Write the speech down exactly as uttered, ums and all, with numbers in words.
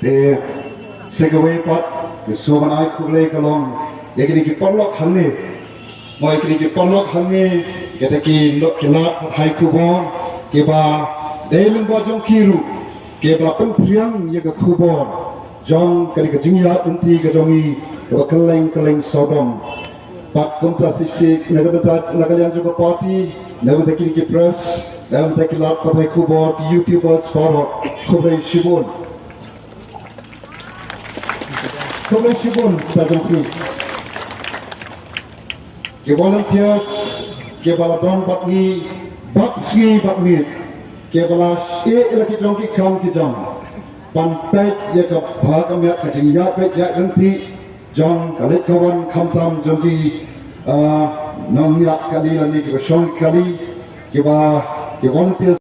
Te sa kawei pat, ka sngewbha ban ai khublei ka long ïa kine ki paralok hangne. Mo ïa kine ki paralok hangne, kita ki lad pathai khubor kiba dei lyngba jong ki ruh kiba la pynphriang ïa ka khubor jong kane ka jingïaid lynti ka jong ngi kaba kylleng kylleng sawdong. Bad kumta shisha na ka bynta, na ka liang jong ka party, na ka bynta kine ki press, na ka bynta ki lad pathai khubor, ki YouTubers baroh, khublei shibun. Khublei shibun ïa phi ki volunteers kiba la don bad ngi bad sngi bad miet, kiba la ïeh ïa la ki jong ki kam ki jam ban peit ïa ka bha ka miat ka jingïaid beit ïaid lynti jong ka leit ka wan khamtam jong ki, ah, nongñiah kali lane kiba shong kali, kiba, ki volunteers.